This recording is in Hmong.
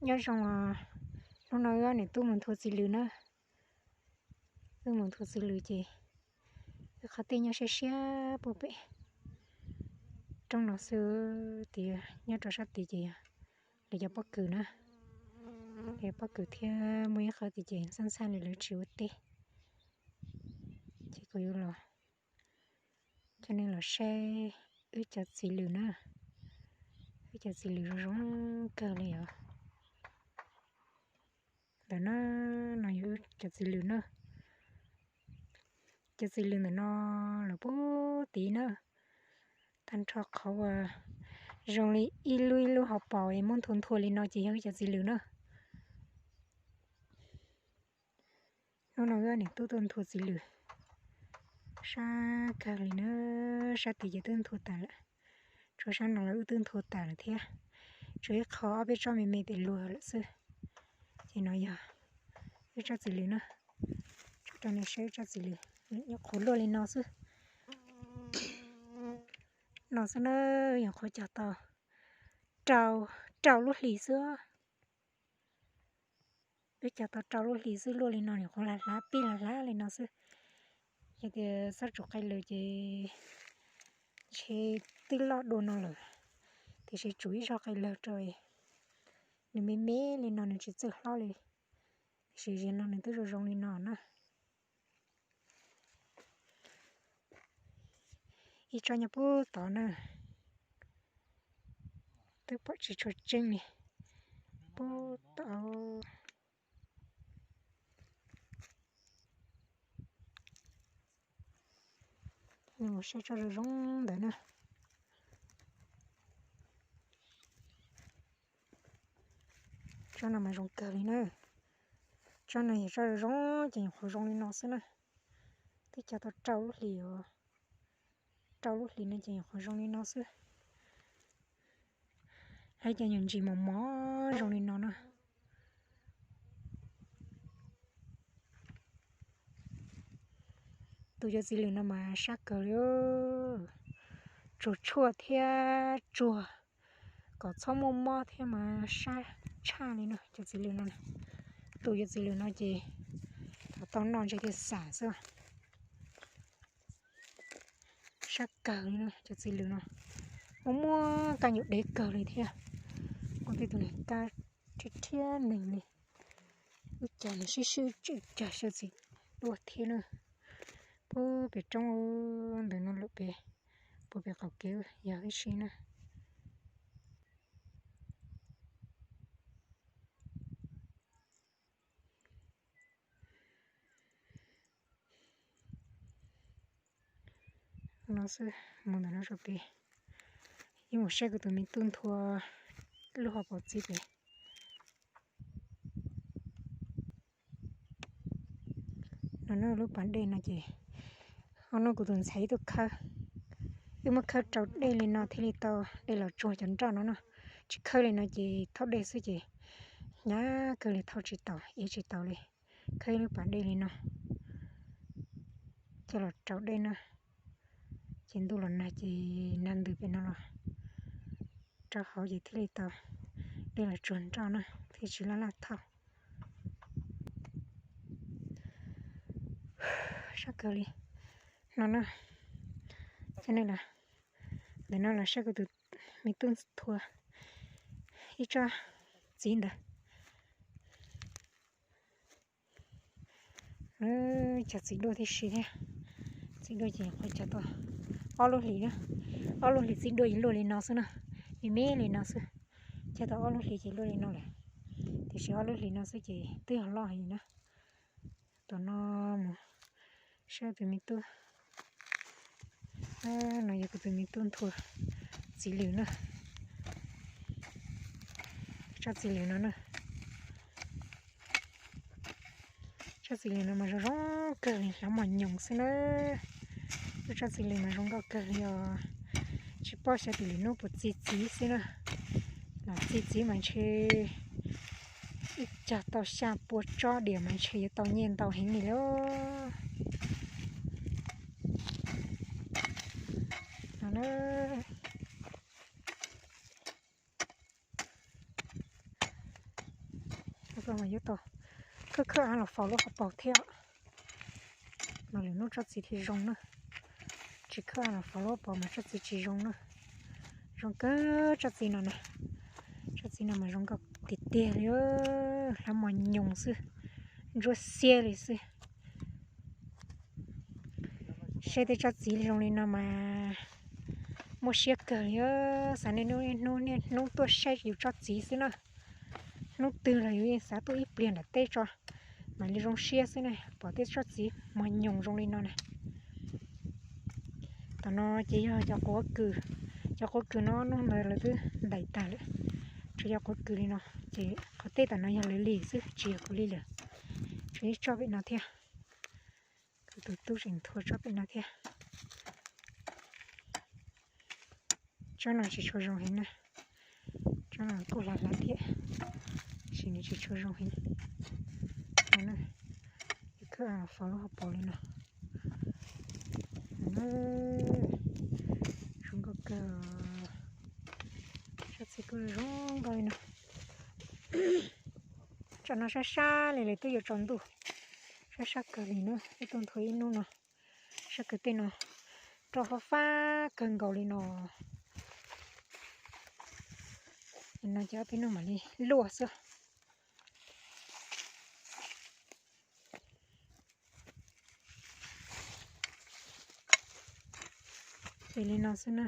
Nyob zoo, hnub no wb niam tub mus nthua txiv lws na. Wb mus nthua txiv lws ces wb qhov tij nyob siab siab puag pem roob no xwb, tias nyob rau sab tid ces yog lawv cov pob kws na. Lawv pob kws thiab muaj ib qhov tid ces ntxhab ntxhab li lawv tsis ua teb, ces kuv yuav los coj nej los saib wb cov txiv lws na. Wb cov txiv lws zoo zoo kawg li os. Ntawm no, no yog wb cov txiv lws na. Cov txiv lws ntawm no los puag tid na, tag nrho qhov uas zoo li ib lub ib lub hauv paus es muab nthua nthua li no ces yog wb cov txiv lws na. Hnub no wb niam tub tuaj nthua txiv lws, sab kawg li na. Sab tid ces twb nthua tas lawm, tshuav sab no los wb twb nthua tas lawm thiab. Tshuav ib qho ob peb tsob me me tes luag lawm xwb. Ces no yog wb tsob txiv lws na, tso rau nej saib wb tsob txiv lws, nyuam qhuav luaj li no xwb. No xwb na, nyuam qhuav cog tau rau, rau lub hlis xwb. Wb cog tau rau lub hlis xwb luaj li no, nyuam qhuav hlav hlav pib hlav hlav li no xwb. Yog tias txhob tsum qe lawg ces ntshe twb loj dua no lawm, tiam sis tsum ib zog qe lawg rau, nws me me li no nws tsis txawj hlob li, tiam sis ziag no nws twb zoo zoo li no na. Ib tsob nyob puag tod na, twb pom tsis tshua tseeb li, puag tod. Mus saib tsob zoo zoo ntawd na. Tsob no mas zoo kawg li na. Tsob no yog tsob zoo zoo ces nyuam qhuav zoo li no xwb na. Twb cog tau rau lub hlis os, rau lub hlis no ces nyuam qhuav zoo li no xwb. Lawv cov nyuam ntsis mos mos zoo li no na. Tus cov txiv lws no mas sab kawg li, tsuag tshuaj thiab tsuag kom txhob muaj mob thiab mas sab tshaj li no cov txiv lws no. Tus cov txiv lws no ces thaum tau noj ntshe thiaj xam xwb. Sab kawg li na cov txiv lws no, muaj muaj kab nyuam dev kawg li thiab. Muaj tej tus niag kab rhiab rhiab neeg li. Wb cog nws sib sib tswj cog sawv txiv duaj thiab na. Puag pem roob ntawm no lawm pem, puag pem qaum kev yog wb si na. No xwb, mus ntawm no rau pem, ib mus saib kuv tus me tub nthua lub hauv paus txiv pem. No na lub pas dej no ces, o no kuv tus ntxhais ib tug khawb, wb muab khawb rau dej li no thiaj li tau dej los tsuag cov nroj no na. Tsis khawb li no ces thaub dej xwb ces hnyav kawg li, thauj tsis taus, ev tsis taus li. Khawb ib lub pas dej li no coj los rau dej na, ces ntuj los nag ces nag ntws pem no los rau hauv ces thiaj li tau dej los tsuag nroj na, thiaj tsis laj laj thauj. Sab kawg li no na. Coj nej los, ntawm no los saib kuv tus me tub nthua ib tsob txiv ntawd. Cog txiv duaj tib si thiab. Txiv duaj ces nyuam qhuav cog tau ob lub hlis na. Ob lub hlis txiv duaj luaj li no xwb na, me me li no xwb. Cog tau ob lub hlis ces luaj li no lawm, tiam sis ob lub hlis no xwb ces twb yog loj heev na. Tom no mus saib tus me tub, no yog kuv tus me tub nthua txiv lws na. Tsob txiv lws no na, tsob txiv lws no mas zoo zoo kawg li, hlav mos nyoos xwb na. Lub tsob txiv lws mas zoo nkauj kawg li os. Tsis paub xyov tim lwm hnub puas txi txiv xwb na. Los txi txiv mas ntshe ib cog tau xya pua tsob diam mas ntshe yuav tau nyiaj ntau heev li lauj. Mas yuav tau khawb khawb av los faus lub hauv paus thiab. Mas lwm hnub tsob txiv thiaj zoo na. Tsis khawb av los faus lub hauv paus mas tsob txiv tsis zoo na. Zoo kawg tsob txiv no na. Tsob txiv no mas zoo nkauj tiag tiag li, hlab mos nyoos xwb, ntsuab xiab li xwb. Saib tej tsob txiv zoo li no mas muaj siab kawg li. Xav niaj hnub niaj hnub niaj hnub tuaj saib yus tsob txiv xwb na. Hnub twg los yus yeej xav tuaj ib pliag nram teb tso, mam li zoo siab xwb na, pom tej tsob txiv mos nyoos zoo li no na. Tam no ces yog cov quav kws, cov quav kws no hnub ntawd lawv twb ntais tag lawm, tsuas yog quav kws li no. Ces qhov teb tam no yog lawv li xwb, tsis yog kuv li lawm. Tsuas ib tsob pem no thiab, kuv tus tub tseem nthua tsob pem no thiab. Tsob no tsis tshua zoo heev na, tsob no kuj hlav hlav thiab, tab sis nws tsis tshua zoo heev. Khawb faus lub hauv paus li no. Zoo nkauj kawg, tsob txiv kuj zoo nkauj li no. Tsam no sab sab li lawm twb yuav tsaus ntuj, sab sab kawg li na, ib tug nthua ib hnub no. Sab kawg tej no roj fab fab kawg nkaus li no. Li no ces ob peb hnub mam li luaj xwb. Ces li no xwb na,